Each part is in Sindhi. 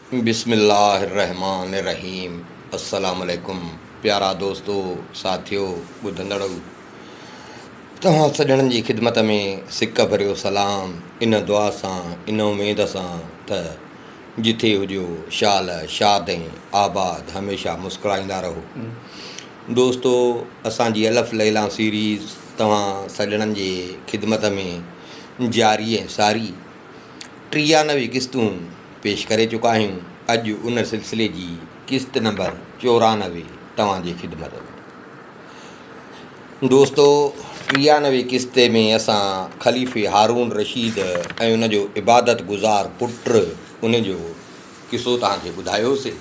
بسم الله الرحمٰن الرحيم السلام عليڪم پيارا دوستو ساٿيو ٻڌندڙو توهان سڄڻن جي خدمت ۾ سڪ ڀريو سلام ان دعا سان ان اميد سان ته جٿي هجو شال شاد ۽ آباد هميشه مسڪرائيندا رهو دوستو اسان جي الف ليليٰ سيريز توهان سڄڻن جي خدمت ۾ جاري ۽ ساري 93 قسطون پيش ڪري چڪا آهيون. اڄ ان سلسلي جي قسط نمبر 94 توهان جي خدمت ۾. دوستو 93 قسط ۾ اسان خليفي هارون رشيد ۽ ان جو عبادت گذار پٽ ان جو قصو توهان کي ٻڌايوسي.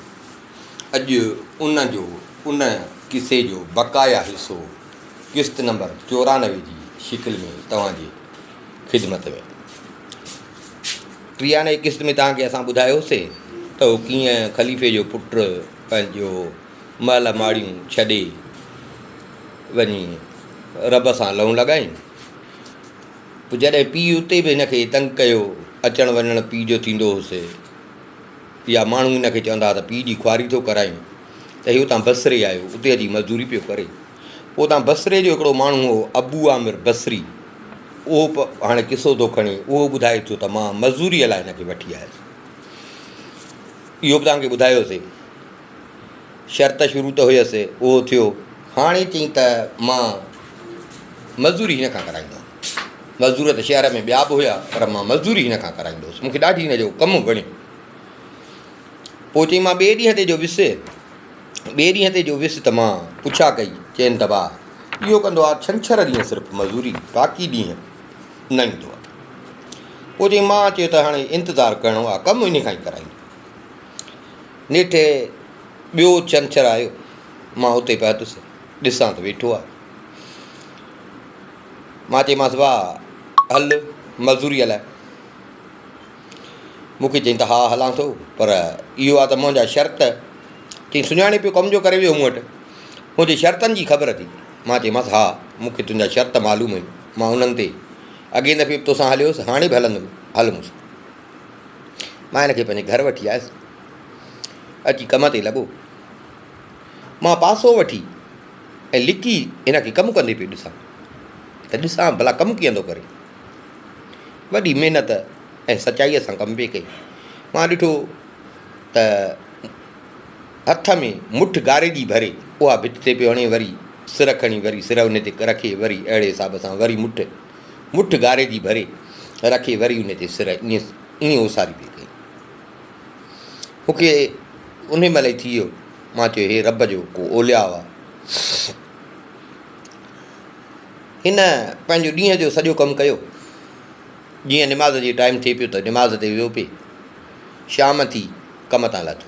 اڄ ان جو ان قصي جو بقايا حصو قسط نمبر 94 جي شڪل ۾ توهان جي خدمت ۾. 93 قسط ۾ توهان کي اسان ٻڌايوسي ته هو ڪيئن خليفي جو پٽ پنهنجو محل ماڙيون ڇڏي وڃي رب سان لئون لڳائين. پوء جڏهن پيء اتي به هن کي تنگ ڪيو، اچڻ وڃڻ پيء جو ٿيندو هوس يا ماڻهو هن کي چوندا هئا ته پيء جي خواري ٿو ڪرائين ته هي اتان بصري آيو، اتي اچي مزدوري پيو ڪري. پوء اتان بصري جو هڪڙو ماڻهو هو ابو عامر بصري، اهو به هاڻي قصو ٿو کڻي، اهو ٻڌائي ٿو ته مان مزوريء لاء هن کي وٺي آيس. اهو به توهان کي ٻڌايوسي. شرط شروط هيس، اهو ٿيو. هاڻي چئين ته مان مزوري هن کان ڪرائيندو هوس. مزدور ته شهر ۾ ٻيا به هيا، پر مان مزدوري هن کان ڪرائيندو هوس. مون کي ڏاڍي هن جو ڪم وڻيو. پوء چئين مان ٻئي ڏينهن تي جو ويس، ٻئي ڏينهن تي جو ويس ته مان پڇا ڪئي، چين ته ڀاء اهو ڪندو آ ڇنڇر ڏينهن صرف مزوري، باقي ڏينهن نه ايندو آ. پوء چئين مان چيو ته هاڻي انتظار ڪرڻو آ، ڪم انهي کان ئي ڪرائيندو. نيٺ ٻيو ڇنڇر آيو، مان اتي پهتس، ڏسان ته ويٺو آ. مان چيومانس ڀاء هل مزوريء لاء. مون کي چيائين ته ها هلان ٿو پر اهو آ ته منهنجا شرط چيائين سڃاڻي پيو ڪم جو ڪري ويو مون وٽ منهنجي شرطن جي خبر اٿئي مان چيومانس ها مون کي تنهنجا شرط معلوم آهن مان انهن تي اڳئين دفعي به توسان هليو هوس هاڻي به هلندم هل مون سان مان هن کي پنهنجي گهر وٺي آيس اچي ڪم تي لڳو مان پاسو وٺي ۽ لڪي هن کي ڪم ڪندي پيو ڏسان ته ڏسان ڀلا ڪم ڪيئن ٿو ڪري وڏي محنت ۽ سچائيء سان ڪم پئي ڪئي. مان ڏٺو ته هٿ ۾ مٺ گاري جي ڀري اها ڀت تي پيو هڻي، وري سر کڻي وري سر ان تي رکي، وري اهڙي حساب سان وري مٺ مٺ گاري جي ڀري رکي وري ان تي سر ائين ائين اوساري پئي ڪئي. مون کي انهي مهل ئي ٿي ويو، مان چيو هي رب جو ڪو اولياء آ. هن پنهنجو ڏينهن جو سڄو ڪم ڪيو. جيئن نماز جي ٽائيم ٿئي پيو ته نماز تي ويو پئي. شام ٿي ڪم تان لٿو.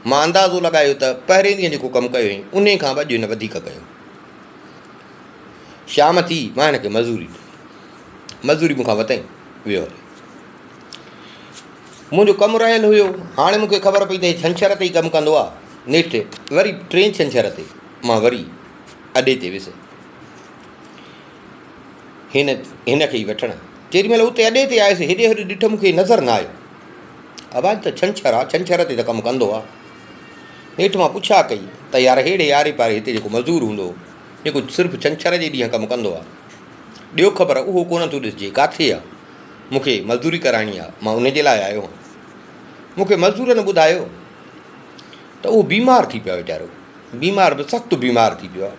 مان اندازو لڳايو ته پهرين ڏينهن جيڪو ڪم ڪيو هئائين انهي کان به اڄ هن وڌيڪ ڪيو. شام ٿي مان هن کي مزوري ڏني. مزوري مون کان ورتائين ويو هليو. منهنجو ڪم رهيل هيو. هاڻي مون کي خبر پئي ته هي ڇنڇر تي ئي ڪم ڪندو آ. نيٺ وري ٽئين ڇنڇر تي مان وري اڏي تي ويس. هن هن کي ئي وٺڻ. جيڏي مهل اتي اڏي تي آيس، هيڏي هوڏي ڏٺم مون کي نظر نه آيو. ابا اڄ ته ڇنڇر آ، ڇنڇر تي ته ڪم ڪندو آ. نيٺ مان پڇا ڪئي ته يار ههڙي آري پاري هتي جيڪو مزور هوندو هو، جيڪو صرف ڇنڇر جي ڏينهن ڪم ڪندو آ. ڏيو خبر اهو ڪونه ٿو ڏسجي، ڪاٿي آ؟ مون کي مزدوري ڪرائڻي آ، مان انهي جي لاء آيو هان. مون کي مزدورن ٻڌايو ته اهو بيمار ٿي پيو آ ويچارو، بيمار به سخت بيمار ٿي پيو آ.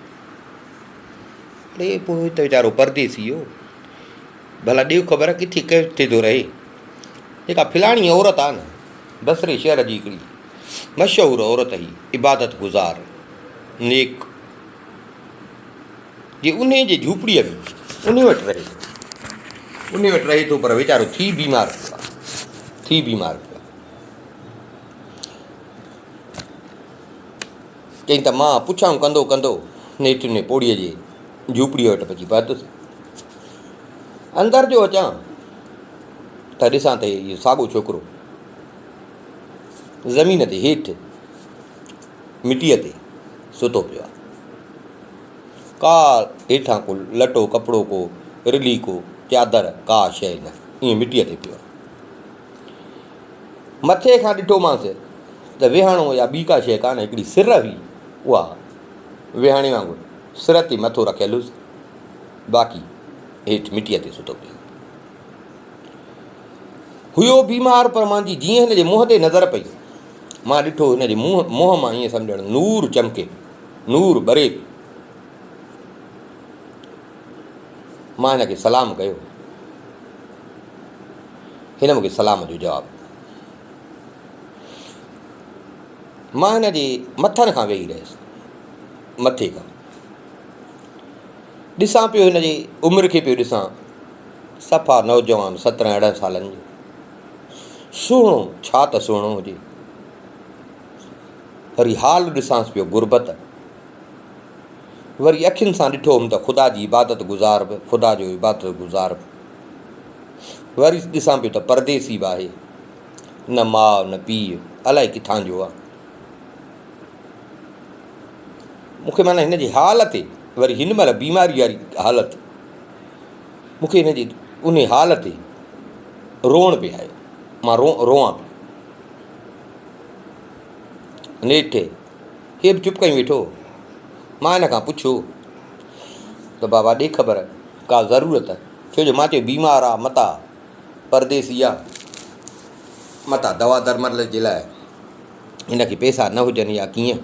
اڙي پوء ته ويچارو پرديسي هو. ڀلا ڏيو خبر ڪٿي ڪٿي ٿو رهي. جيڪا فلاڻي عورت آ نه، بصري شهر جي هڪڙي مشهور عورت هئي، عبادت گذار، نيڪ، جي انهي جي جهوپڙيء ۾ انهي وٽ رهي ٿو. انهي وٽ رهي ٿو پر ويچارو ٿي بيمار پيو آ. ٿي بيمار پيو آ. چيائين ته مان پڇائون ڪندو ڪندو نيٺ انهي پوڙهيء جي جهوپڙيء وٽ پچي پهتس. اندر جو اچان ته ڏسان ته اهو ساڳو ڇوڪرو زمين تي هيٺ مٽيء تي ستو پيو آهي. ڪا هيٺان ڪو لٽو ڪپڙو ڪو رلي ڪو چادر ڪا شيء نه، ائين مٽيء تي پيو آهي. مٿي کان ڏٺومانس ته ويهاڻو يا ٻي ڪا شيء ڪانه، هڪڙي سر هئي، اها ويهاڻي وانگر سر تي مٿو رکيل هيس، باقي هيٺ مٽيء تي ستو پيو هيو. بيمار پر مانجي جيئن هن جي منهن تي نظر پئي، مان ڏٺو هن جي منهن مان ائين سمجهڻ نور چمڪي پيو، نور ٻري پيو. مان هن کي سلام ڪيو، هن مون کي سلام جو جواب ڏنو. مان هن جي مٿن کان ويهي رهيس، مٿي کان ڏسان پيو، هن جي عمر کي پيو ڏسان، صفا نوجوان سترهن ارڙهن سالن جو، سهڻو ڇا ته سهڻو هجي. وري حال ڏسانس پيو غربت، وري اکين سان ڏٺو هوم ته خدا جي عبادت گذار به، خدا جو عبادت گذار به. وري ڏسان پيو ته پرديسي به آهي، نه ماء نه پيء، الائي ڪٿان جو آ. مون کي معنيٰ هن جي حال تي، وري هن مهل بيماري واري حالت، مون کي هن جي انهي حال تي روئڻ پئي آيو، مان روئان پيو. نيٺ هي به چپ ڪيون ويٺو. مان هن کان پڇيو ته بابا ڏي خبر ڪا ضرورت، ڇو جو مان چيو بيمار آ متان پرديسي آ، متان دوا درمل جي لاء هن کي پئسا نه هجن يا ڪيئن.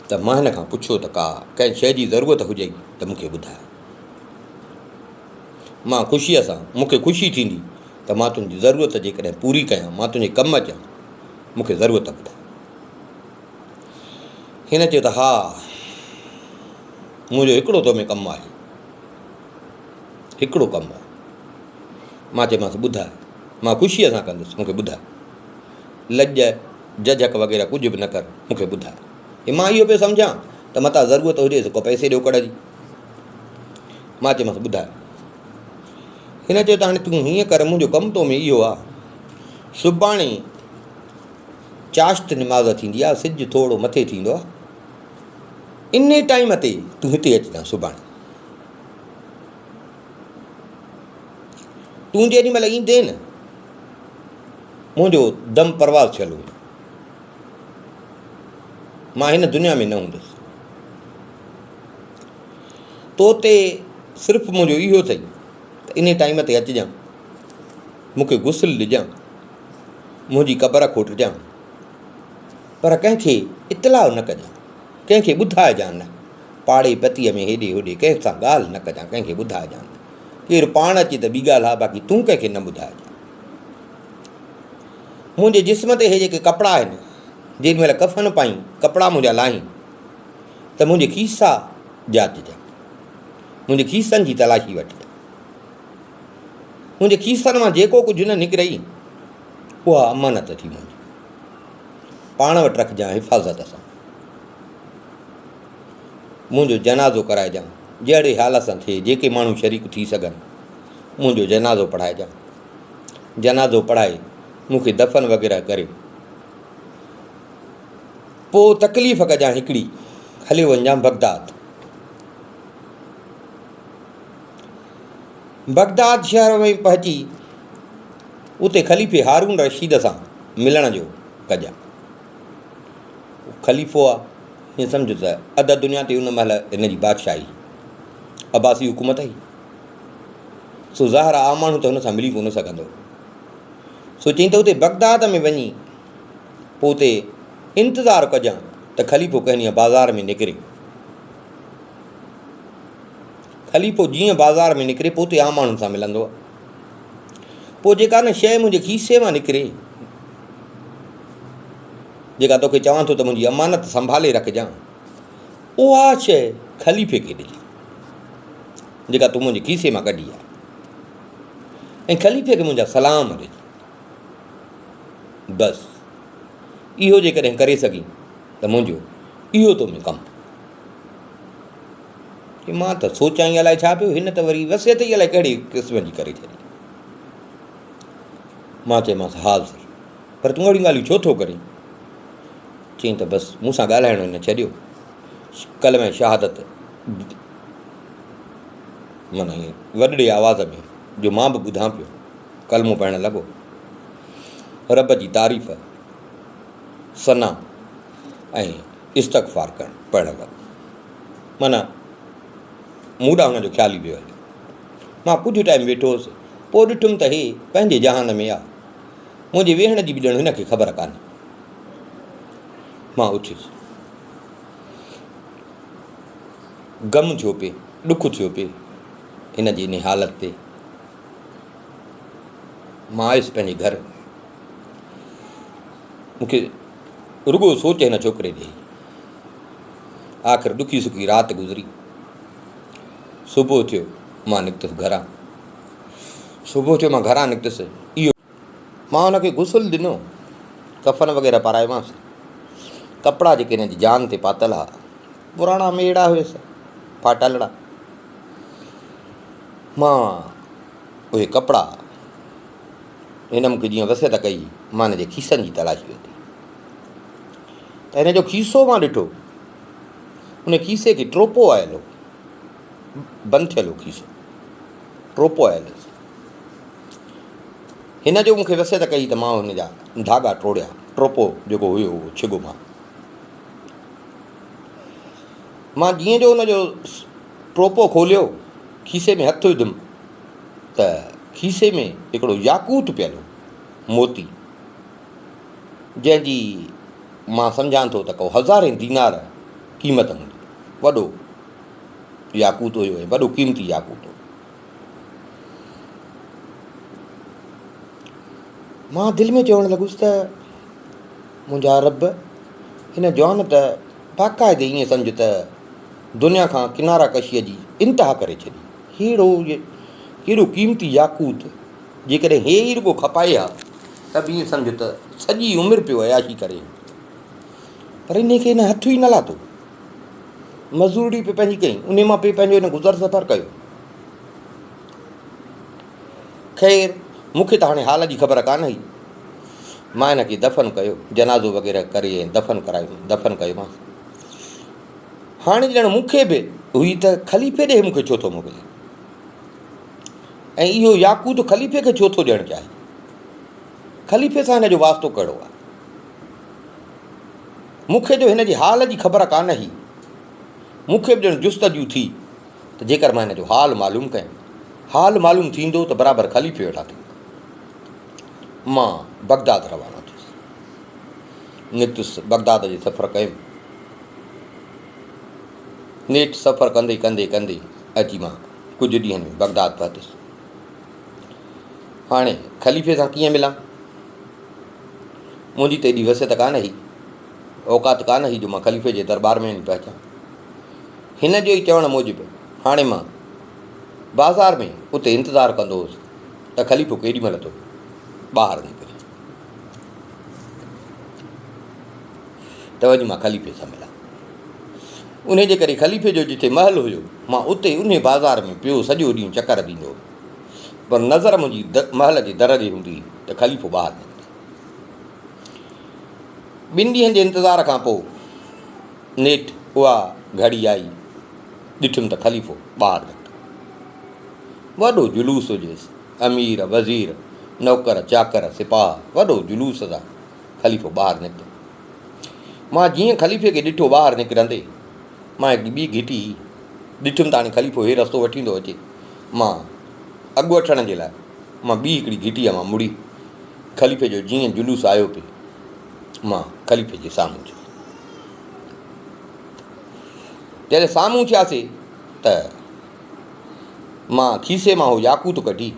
ته مان هن کان پڇيو ته ڪا ڪنهن شيء جي ضرورت هجئي ته مون کي ٻڌاء. مان خوشيء سان، مون کي خوشي ٿيندي ته مان تنهنجي ضرورت جيڪڏهن پوري ڪيان، مان تنهنجي ڪم اچان، مون کي ضرورت ٻڌاء. هن چيو ته ها، منهنجو هڪڙو تو ۾ ڪم آهي، هڪڙو ڪم آهي. مان چيومانس ٻڌاء، مان خوشيء سان ڪندس، مون کي ٻڌاء. لڄ، جهجهڪ وغيره ڪجهه به نه ڪر، مون کي ٻڌاء. مان اهو پيو سمجهان ته متان ضرورت هجيس ڪو پئسي ڏوڪڙ جي. مان چيومانس ٻڌاء. هن چيو ته هاڻي تون هيئن ڪر، منهنجو ڪم تو ۾ اهو آهي، سڀاڻي چاشت نماز ٿيندي آهي، سج ٿورو مٿي ٿيندو آهي، انهي ٽائيم تي تون هتي اچجان سڀاڻي. تون جيڏي مهل ايندين نه، منهنجو دم پرواز ٿيل هوندو، مان هن دنيا ۾ نه هوندس. تو تي صرف منهنجو اهو اٿئي ته انهي ٽائيم تي اچجان، مون کي غسل ڏجان، منهنجي قبر کوٽجان، پر ڪنهن کي اطلاع نه ڪجان، ڪنهن کي ٻڌائجان نه، پاڙي پتيء ۾ هيڏي هوڏي ڪنهن سان ڳالهه نه ڪجان، ڪنهن کي ٻڌائجان نه. ڪير پاڻ اچي ته ٻي ڳالهه آهي، باقي تون ڪنهن کي نه ٻڌائجان. منهنجي جسم تي هي جيڪي ڪپڙا آهن، جيڏي مهل ڪفن پائين، ڪپڙا منهنجا لاهين ته منهنجي کيسا جاچجان، منهنجي کيسن جي تلاشي وٺجان. منهنجي کيسن مان جيڪو ڪجهه نه نڪرئي، اها امانت ٿي منهنجي. پاڻ وٽ رکجان حفاظت سان. منهنجو جنازو ڪرائجان، جهڙي حال سان ٿئي، جيڪي ماڻهو شريڪ ٿي سگهن، منهنجو جنازو پڙهائجان. جنازو پڙهائي مون کي دفن وغيره ڪري، پوء تڪليف ڪجان هڪڙي، هليو وڃجان بغداد. بغداد شهر ۾ پهچي اتي خليفي هارون رشيد سان ملڻ جو ڪجان. خليفو آ، ائين سمجهه ته اڌ دنيا تي ان مهل هن جي بادشاهي هئي، عباسي حڪومت هئي. سو ظاهر آ عام ماڻهو ته هن سان ملي ڪونه سگهندو. سو چيائين ته اتي بغداد ۾ وڃي پوء اتي انتظار ڪجان ته خليفو ڪنهن ڏينهن بازار ۾ نڪري. خليفو جيئن بازار ۾ نڪري پوء اتي عام ماڻهن سان ملندو آ. پوء جيڪا نه شيء منهنجي کيسي مان نڪري، جيڪا توکي چوان ٿو ته منهنجي امانت سنڀالي رکجان، اها شيء خليفي کي ڏجان، جيڪا تون منهنجي کيسي مان ڪڍي آهي، ۽ خليفي کي منهنجا سلام ڏجان. بس اهو جيڪڏهن ڪري سگهين ته منهنجو اهو تو ۾ ڪم. چي مان ته سوچان ئي الائي ڇا پيو، هن ته وري وصيت ئي الائي ڪهڙي قسم جي ڪري ڇڏي. مان چيومانس حاضر، پر تون اهڙيون ڳالهيون ڇو ٿو ڪرين؟ چيائين ته بس مون سان ڳالهائڻ هن ڇڏيو، ڪلمه شهادت معنيٰ ائين وڏڙي آواز ۾ جو مان به ٻڌان پيو، ڪلمو پڙهڻ لڳو. رب جي تعريف ثنا ۽ استغفار ڪرڻ پڙهڻ لڳو. معنيٰ مون ڏانهن هن جو خيال ئي ويو هليو. مان ڪجهه ٽائيم ويٺو هوس، پوء ڏٺم ته هي پنهنجي جهان ۾ آ. منهنجي ويهڻ جي به ڄڻ هن کي خبر ڪانهي. مان اٿيس. غم ٿيو پئي، ڏک ٿيو پئي هن جي انهي حالت تي. مان آيس پنهنجي گهر. مون کي رڳو سوچ هن ڇوڪري جي هئي. آخر ڏکي سکي رات گذري. صبح ٿيو، مان نڪتس گهران. صبح ٿيو مان گهران نڪتس. اهو. مان هن کي غسل ڏنو، ڪفن وغيره پارايومانس. ڪپڙا جيڪي هن جي جان تي پاتل ها، پراڻا ميڙا هيس، ڦاٽلڙا. مان اهي ڪپڙا هن مون کي جيئن وصيت ڪئي، مان هن جي کيسن جي تلاشي ورتي ته هن جو کيسو مان ڏٺو، ان کيسي کي ٽوپو آيل هو، بند ٿيل هو کيسو، ٽوپو آيل هيس. هن جو مون کي وصيت ڪئي ته مان هن جا ڌاڳا ٽوڙيا، ٽوپو جيڪو هيو اهو ڇڳو مان. مان جيئن جو ان جو ٽوپو کوليو، کيسي ۾ هٿ وڌم ته کيسي ۾ هڪڙو ياقوت پيل هو، موتي، جنهن جي مان سمجهان ٿو ته ڪو هزارين دينار قيمت هوندي. وڏو ياقوت هيو ۽ وڏو قيمتي ياقوت هو. مان دل ۾ چوڻ لڳس ته منهنجا رب هن جوان ته باقاعدي ائين سمجهه ته دنيا کان ڪنارا ڪشيء جي انتها ڪري ڇڏي. ههڙو ڪيڏو قيمتي ياقوت جيڪڏهن هي ئي رڳو کپائي ها ته به ائين سمجهه ته سڄي عمر پيو عياشي ڪري ها. پر انهي کي هن هٿ ئي نه لاتو. مزوري پئي پنهنجي ڪئي، انهي مان پئي پنهنجو هن گذر سفر ڪيو. خير مون کي ته هاڻي حال جي خبر ڪانه هئي. مان هن کي دفن ڪيو، جنازو وغيره ڪري ۽ دفن ڪرايو، دفن ڪيومانس. هاڻي ڄڻ مون کي به هئي ته خليفي ڏي مون کي ڇو ٿو موڪلي ۽ اهو ياقوت خليفي کي ڇو ٿو ڏيڻ چاهي؟ خليفي سان هن جو واسطو ڪهڙو آهي؟ مون کي جو هن جي حال جي خبر ڪانه هئي. مون کي به ڄڻ جستجو ٿي ته جيڪر مان هن جو حال معلوم ڪيان. حال معلوم ٿيندو ته برابر خليفي وٽان ٿيندو. مان بغداد روانو ٿيس. نڪتس بغداد جي سفر ڪيم. نيٺ سفر ڪندي ڪندي ڪندي اچي مان ڪجهه ڏينهن ۾ بغداد پهتس. هاڻي خليفي سان ڪيئن ملان؟ منهنجي ته ايڏي وسعت ڪانه هئي، اوقات ڪانه هئي جو مان خليفي جي درٻار ۾ وڃي پهچان. هن جو ئي چوڻ موجب هاڻي مان بازار ۾ اتي انتظار ڪندو هوس ته خليفو ڪيڏي مهل ٿو ٻاهر نڪري ته وڃي مان خليفي سان ملان. انهي جي ڪري خليفي جو جتي محل هيو، مان اتي انهي بازار ۾ پيو سڄو ڏينهن چڪر ڏيندو هوس. پر نظر منهنجي محل جي در تي هوندي هئي ته خليفو ٻاهر نڪري. ٻن ڏينهن جي انتظار کان پوء نيٺ اها گهڙي آئي، ڏٺم ته خليفو ٻاهر نڪتو. وڏو جلوس هجيس، امير، وزير، نوڪر، چاڪر، سپاهه، وڏو جلوس سان خليفو ٻاهر نڪتو. مان جيئن خليفي کي ڏٺو ٻاهر نڪرندي، مان هڪڙي ٻي گهٽي هئي، ڏٺم ته هاڻي خليفو هي رستو وٺيندو اچي. مان اڳ وٺڻ جي لاء مان ٻي هڪڙي گهٽيء مان مڙي خليفي جو جيئن جلوس آيو پئي، مان خليفي جي سامهون ٿيس. جڏهن سامهون ٿياسي ته مان کيسي مان هو ياقوت ڪڍي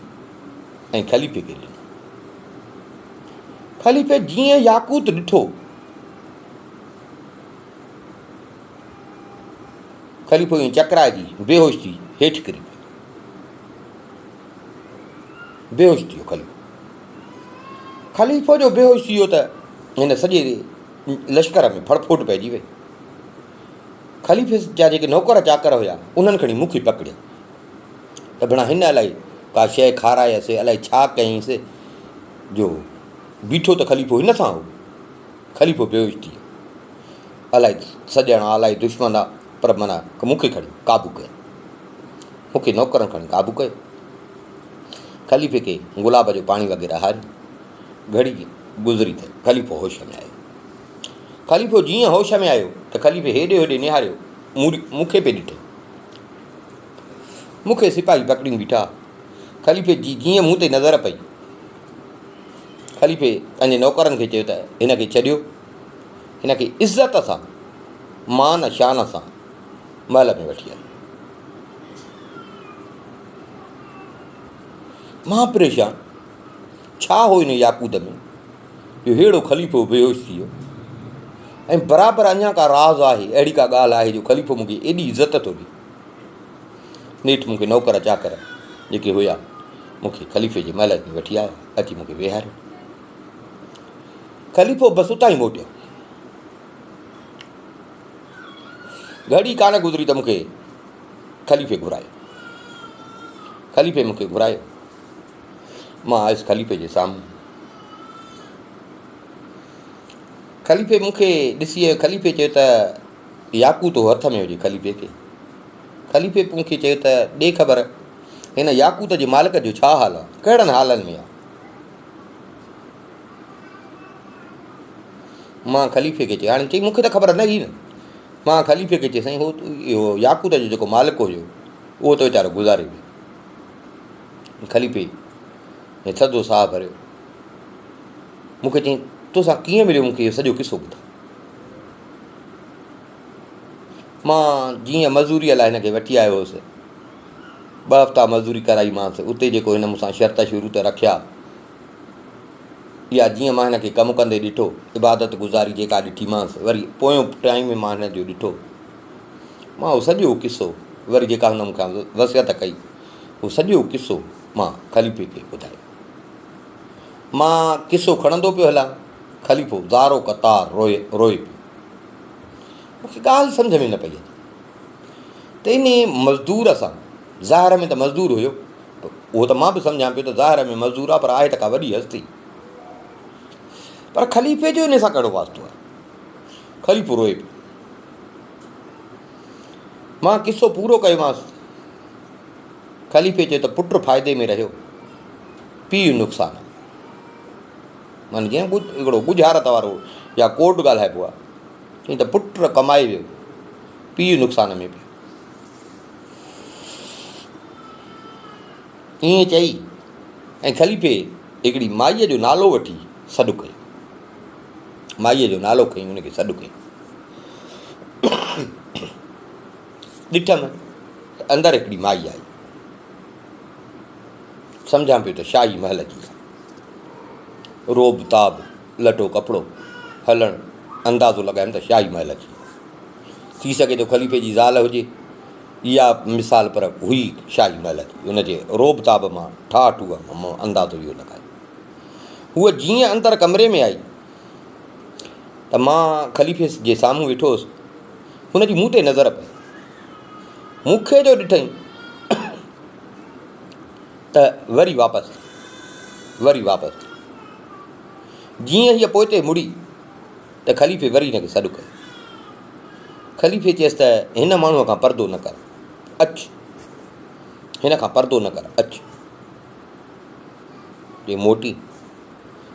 ۽ خليفي کي ڏنو. خليفي جيئن ياقوت ڏٺو، خليفو ائين چڪرائجي بيهوش ٿي هيٺ ڪري پيو. بيهوش ٿي ويو خليفو. خليفو جو بيهوش ٿي ويو ته هن سڄي لشڪر ۾ ڦڙڦوٽ پئجي وئي. خليفي جا جيڪي نوڪر چاڪر هيا، انهن کڻي مون کي پڪڙيو ته ڀيڻا هن الائي ڪا شيء کارايس، الائي ڇا ڪيائينس جو بيٺو ته خليفو هن سان هو. خليفو بيهوش ٿي ويو. الائي سڄڻ آ، الائي دشمن آ، پر معنيٰ مون کي کڻي قابو ڪيو. مون کي نوڪرن کڻي قابو ڪيو. خليفي کي گلاب جو پاڻي وغيره هاريو. گهڙي گذري ته خليفو هوش ۾ آيو. خليفو جيئن هوش ۾ آيو ته خليفي هيڏي هوڏي نهاريو، مون کي پئي ڏٺو. مون کي سپاهي پڪڙيون بيٺا. خليفي جي جيئن مون تي نظر پئي. خليفي پنهنجي نوڪرن کي چيو ته هن کي ڇڏيو، هن کي عزت سان، مان شان سان محل ۾ وٺي هلو. مان پريشان، ڇا هو ان ياقوت ۾ جو ههڙو خليفو بيهوش ٿي ويو ۽ برابر اڃا ڪا راز آهي، اهڙي ڪا ڳالهه آهي جو خليفو مون کي ايڏي عزت ٿو ڏي. نيٺ مون کي نوڪر چاڪر جيڪي هيا، مون کي خليفي جي محل ۾ وٺي آيا، اچي مون کي ويهاريو. خليفو بس اتان ئي موٽيو. گهڙي ڪانه گذري ته مون کي خليفي گهرايو. خليفي مون کي گهرايو. مان آيس خليفي جي سامهون. خليفي مون کي ڏسي خليفي چيو ته ياقوت هو هٿ ۾ هجي خليفي کي. خليفي مون کي چيو ته ڏي خبر هن ياقوت جي مالڪ جو ڇا حال آ، ڪهڙن حالن ۾ آ؟ مان خليفي کي چيو، هاڻي چئي مون کي ته خبر نه هئي نه. مان خليفي کي چيو سائين هو اهو ياقوت جو جيڪو مالڪ هيو اهو ته ويچارو گذاري ويو. خليفي ٿڌو ساهه ڀريو. مون کي چيائين توسان ڪيئن مليو مون کي اهو سڄو قصو ٻڌاء. مان جيئن مزوريء لاء هن کي وٺي آيو هوس، ٻه هفتا مزوري ڪرائي مانس، اتي جيڪو هن مون سان شرط شروط رکيا يا جيئن مان هن کي ڪم ڪندي ڏٺو، عبادت گذاري جيڪا ڏٺي مانس، وري پويون ٽائيم مان هن جو ڏٺو، مان اهو سڄو قصو وري جيڪا هن مون کان وصيت ڪئي، اهو سڄو قصو مان خليفي کي ٻڌايو. مان قصو کڻندو پيو هلان، خليفو زارو قطار روئي روئي پيو. مون کي ڳالهه سمجهه ۾ نه پئي اچي ته انهي مزدور سان، ظاهر ۾ ته مزدور هيو، اهو ته مان به سمجهان پيو ته ظاهر ۾ مزدور آهي پر آهي ته ڪا وڏي هستي، پر خليفي جو انهي سان ڪهڙو واسطو آهي؟ خليفو روئي پيو. مان قصو پورو ڪيومانس. خليفي چيو ته پٽ فائدي ۾ رهيو، پيء نقصان ۾. معنيٰ جيئن هڪڙو ڳجهارت وارو يا ڪوڊ ڳالهائبو آهي، چيائين ته پٽ ڪمائي ويو، پيء نقصان ۾ پيو. ائين چئي ۽ خليفي هڪڙي مائيء جو نالو وٺي سڏ ڪيو. مائيء جو نالو کڻي ان کي سڏ ڪيو. ڏٺم ته اندر هڪڙي مائي آئي. سمجهان پيو ته شاهي محل جي آهي. رعب تاب، لٽو ڪپڙو، هلڻ، اندازو لڳايم ته شاهي محل جي آهي. ٿي سگهي ٿو خليفي جي زال هجي يا مثال پر هئي شاهي محل جي. ان جي رعب تاب مان، ٺاهه ٺوهه مان مون اندازو اهو لڳايو. هوء جيئن اندر ڪمري ۾ آئي ته مان خليفي جي سامهون ويٺو هوس. هن جي مون تي نظر پئي. مون کي جو ڏٺائين ته وري واپس ٿي، وري واپس ٿي. جيئن هيء پوئتي مڙي ته خليفي وري هن کي سڏ ڪيو. خليفي چيس ته هن ماڻهوء کان پردو نه ڪر، اچ. هن کان پردو نه ڪر، اچ. جي موٽي.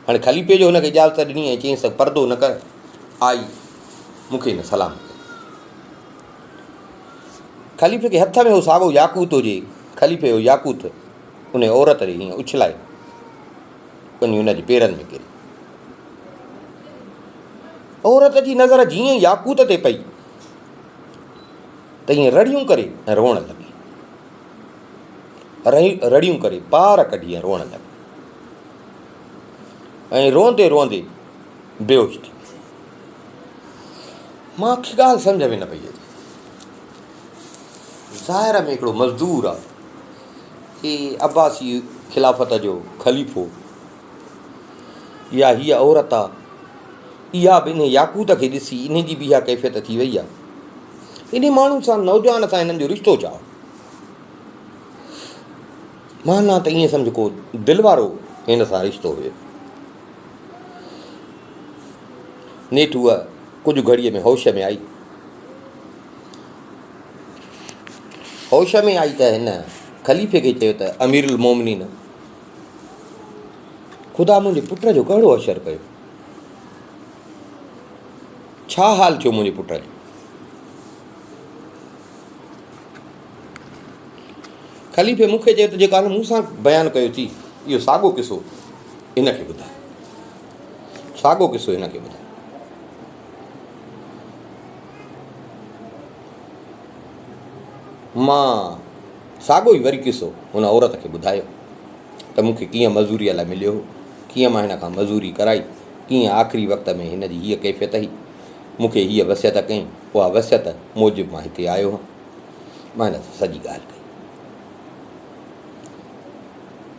هاڻي خليفي جو هن کي اجازت ڏني ۽ چيائينس ته پردو نه ڪر، آئي مون کي هن سلام ڪيو. خليفي کي هٿ ۾ هو ساڳو ياقوت هجي، خليفي اهو ياقوت ان عورت ڏي هيئن اڇلايو، وڃي هن جي پيرن ۾ ڪري. عورت جي نظر جيئن ئي ياقوت تي پئي ته ائين رڙيون ڪري ۽ روئڻ لڳي. رڙيون ڪري پار ڪڍي ۽ روئڻ لڳي. ۽ روئندي روئندي بيهوش ٿي وئي. مان کي ڳالهه سمجهه ۾ نه پئي اچي. ظاهر ۾ هڪڙو مزدور آ، هي عباسي خلافت جو خليفو يا هيء عورت آ، اها به انهي ياقوت کي ڏسي انهي جي به اها ڪيفيت ٿي وئي آ. انهي ماڻهو سان نوجوان سان هنن جو رشتو ڇا هو؟ معنيٰ ته ائين سمجهه ڪو دل وارو هن سان رشتو هيو. نيٺ هوء ڪجهه گهڙيء ۾ هوش ۾ آئي. هوش ۾ آئي ته هن خليفي کي چيو ته امير المومنين! خدا منهنجي پٽ جو ڪهڙو حشر ڪيو؟ ڇا حال ٿيو منهنجي پٽ جو؟ خليفي مون کي چيو ته جيڪو مون سان بيان ڪيو ٿي اهو ساڳو قصو هن کي ٻڌاء. ساڳو قصو هن کي ٻڌاء. مان ساڳو ئي وري قصو هن عورت کي ٻڌايو ته مون کي ڪيئن مزوريء لاء مليو هو، ڪيئن مان هن کان مزوري ڪرائي، ڪيئن آخري وقت ۾ هن جي هيء ڪيفيت هئي، مون کي هيء وصيت ڪيائين، اها وصيت موجب مان هتي آيو هان. مان هن سان سڄي ڳالهه ڪئي.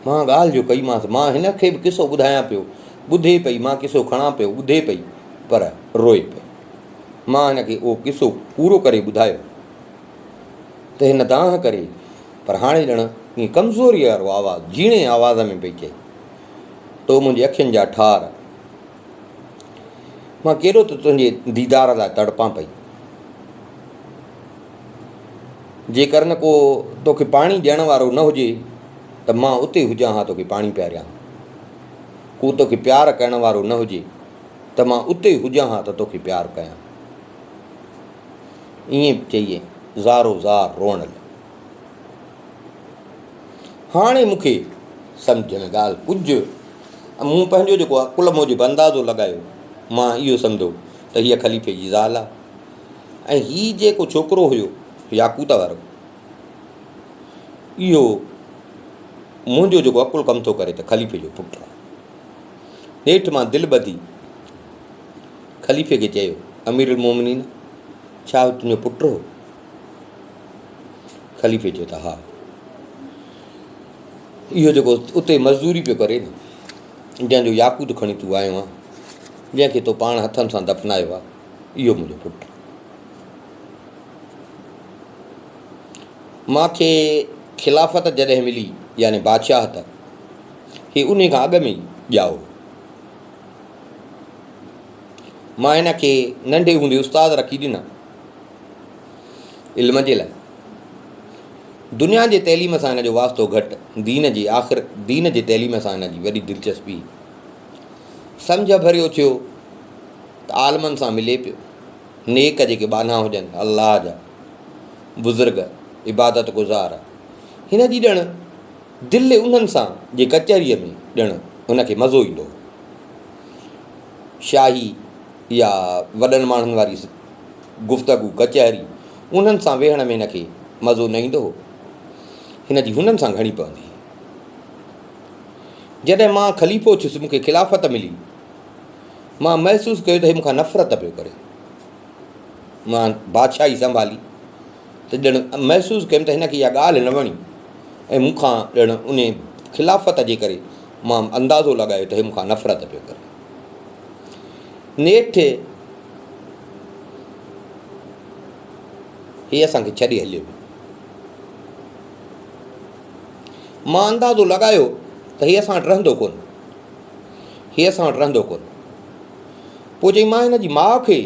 مان ڳالهه جو ڪئيمانس، مان هن کي به قصو ٻڌايان پيو، ٻڌي پئي، مان قصو کڻان پيو، ٻڌي پئي، پر روئي پئي. مان هن کي اهو قصو پورو ڪري ٻڌايو ته هن دانهن ڪري، پر هاڻي ڄڻ ائين ڪمزوريء وارو آواز، جهيڻي آواز ۾ پئي چئي، تو منهنجي اکين جا ٺار، مان ڪيڏو ته تنهنجي ديدار لاء تڙپان پئي. جيڪر نه ڪو توکي پاڻي ڏيڻ وارو نه هجي ته مان اتي هجان ها توکي پاڻي پياريان ها. ڪو توکي پيار ڪرڻ وارو نه هجي ته مان اتي هجان ها ته توکي پيار ڪيان. ائين چئي زارو زار روئڻ لڳي. هاڻي مون کي سمجهه ۾ ڳالهه ڪجهه مون پنهنجو جيڪو عقل موجب اندازو لڳايو مان اهو سمجهيو ته هيء خليفي جي زال آهي ۽ هي جيڪو ڇوڪرو هيو ياقوت وارو اهو منهنجو جيڪو عقل ڪم ٿو ڪري ته خليفي جو پٽ آهي. نيٺ مان دل ٻڌي خليفي کي چيو، امير المومنين! ڇا هو تنهنجو پٽ هو؟ خليفي چيو ته ها. اهو جيڪو اتي مزدوري پيو ڪري نه، جنهن جو ياقوت کڻي تون آيو آهين، جنهن کي تو پاڻ هٿن سان دفنايو آهي، اهو منهنجو پٽ آهي. مان کي خلافت جڏهن ملي يعني بادشاهت، هي انهي کان اڳ ۾ ئي ڄائو هو. مان هن کي ننڍي هوندي استاد رکي ڏنا علم جي لاء. دنيا جي تعليم سان هن جو واسطو گهٽ، دين جي آخر دين جي تعليم سان هن جي وڏي دلچسپي هئي. سمجهه ڀريو ٿيو ته عالمن سان ملي پيو. نيڪ جيڪي ٻانها هجن الله جا بزرگ عبادت گذار هن جي ڄڻ دل انهن سان جي ڪچهريء ۾ ڄڻ هن کي مزو ايندو هو. شاهي يا وڏن ماڻهن واري گفتگو، ڪچهري، انهن سان ويهڻ ۾ هن کي مزو نه ايندو هو. هن جي هنن سان گهڻي پوندي هئي. جڏهن مان خليفو ٿيس، مون کي خلافت ملي، مان محسوس ڪيو ته هي مون کان نفرت پيو ڪري. مان بادشاهي سنڀالي ته ڄڻ محسوس ڪيم ته هن کي اها ڳالهه نه وڻي ۽ مون کان ڄڻ انهي خلافت جي ڪري مان اندازو لڳايو ته هي مون کان نفرت پيو ڪري. نيٺ هي اسان کي ڇڏي هليو ويو. مان اندازو لڳايو ته هي اسان وٽ رهندو ڪونه. هي اسان وٽ رهندو ڪونه. پوء چئي مان هن جي ماء کي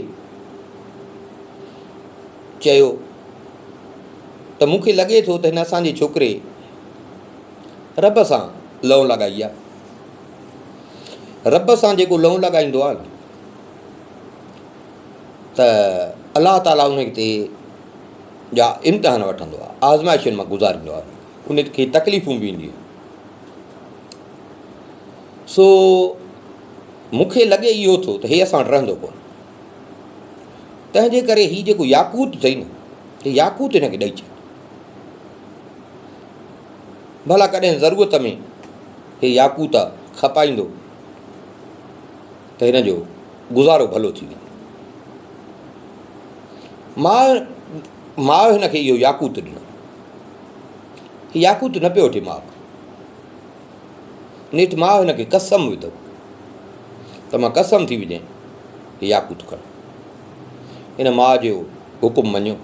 چيو ته مون کي لڳي ٿو ته هن اسان جي ڇوڪري رب سان لئون لڳائي آهي. رب سان جيڪو لئون لڳائيندو آهي نه ته الله تعاليٰ ان تي جا امتحان وٺندو آهي، آزمائشن مان گذاريندو آهي، ان کي تڪليفون به اينديون آهن. سو مون کي لڳي اهو ٿو ته هي اسان وٽ رهندو ڪونه. تنهن جي ڪري هي جيڪو ياقوت اٿئي نه، هي ياقوت هن کي ڏئي ڇڏ. ڀلا ڪڏهن ضرورت ۾ هي ياقوت کپائيندو ته هن جو گذارو ڀلو ٿي ويندو. ماء ماء هن کي اهو ياقوت ڏنو. هي ياقوت نه پيو وٺي ماء کان. نيٺ ماء هن کي قسم وڌو ته مان قسم ٿي وجهين هي ياقوت کڻ. هن ماء جو حڪم مڃيو،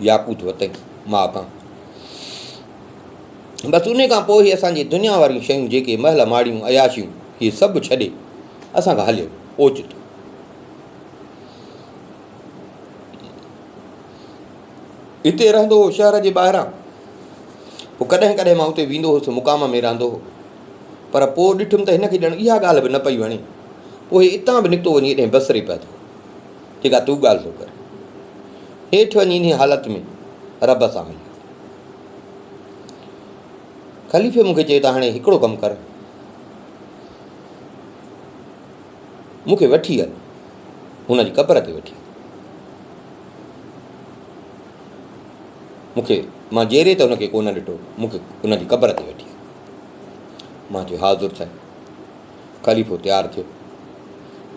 ياقوت ورتائين ماء کان. بس انهي کان پوء هي اسان جي دنيا واريون شيون جيڪي محل ماڙيون عياشيون هي سڀ ڇڏي اسان کان هليو اوچتو. اتي رهندو هو شهر جي ٻاهران. پوء ڪڏهن ڪڏهن مان اتي ويندو هوس، مقام ۾ رهندو هو. پر پوء ڏٺم ته هن کي ڄڻ اها ڳالهه به نه پئي وڻي. پوء هي اتان به نڪتو وڃي ايڏهين بصري پهتو. جيڪا تون ڳالهه ٿو ڪرين. هيٺ وڃي انهيء حالت ۾ رب سان مليو. خليفي مون کي چيو ته هاڻي هڪڙو ڪم ڪر، مون کي وٺي هل، هن جي قبر تي وٺي هل. مون کي مان جيئري ته هن کي ڪونه ڏٺو، مون کي ان جي قبر تي وٺي هل. مان چيو حاضر سائين. خليفو تيار ٿيو.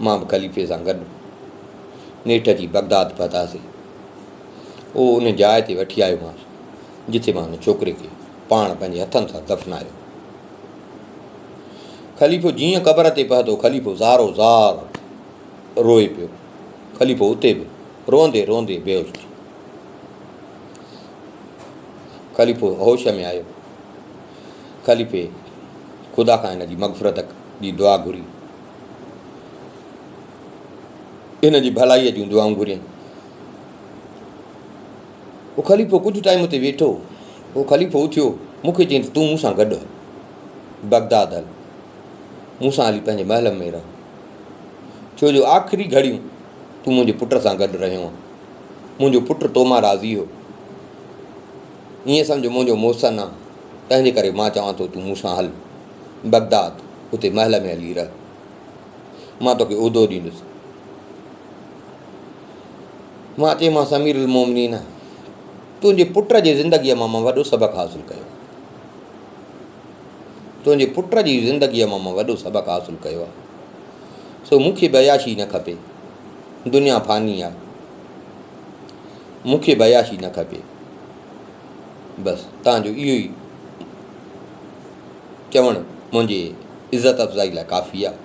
مان به خليفي سان گڏ نيٺ اچي بغداد پهتاسين. اهو ان جاء تي وٺي آيومانس، جتي مان ان ڇوڪري کي پاڻ پنهنجي هٿن سان دفنايو. خليفو جيئن قبر تي پهتو، خليفو زارو زار روئي پيو. خليفو اتي به روئندي روئندي بيهوش ٿي. خليفو هوش ۾ آيو. خليفي خدا کان هن جي مغفرت جي دعا گهري. هن جي ڀلائيء جون دعائون گهريائين. پوء خليفو ڪجهه ٽائيم اتي ويٺو. پوء خليفو اٿيو، مون کي چيائين ته تون مون سان گڏ هل، بغداد هل، مون سان هلي پنهنجي محل ۾ رهه، ڇو جو آخري گهڙيون تون منهنجي پٽ سان گڏ رهيو آهين. منهنجو پٽ تو مان راضي هو. ائين سمجهه منهنجو محسن آ، تنهنجي ڪري مان چوان ٿو تون مون سان هل بغداد، اتي محل ۾ هلي رهه. مان توکي عهدو ڏيندس. مان چيومانس امير المومنين! تنهنجي پٽ جي زندگيء مان مان وڏو سبق حاصل ڪيو آهي. تنهنجي پٽ جي زندگيء مان مان وڏو سبق حاصل ڪيو آهي. سو مون کي به عياشي نه کپي. دنيا فاني آهي. مون کي به عياشي نه کپي. بس توهان جو اهو ئي چوڻ منهنجي عزت افزائي لاء ڪافي آهي.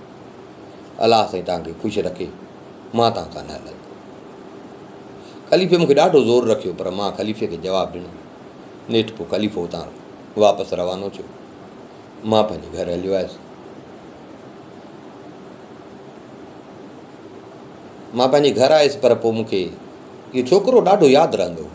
الله سائين توهان کي خوش رکي. مان توهان سان نه هلندس. خليفي مون کي ڏاڍو زور رکيو پر مان خليفي کي جواب ڏنو. نيٺ پوء خليفو اتان واپس روانو ٿيو. مان پنهنجي گهر هليو آيس. مان پنهنجي گهر آيس پر پوء مون کي اهو ڇوڪرو ڏاڍو ياد رهندو هو.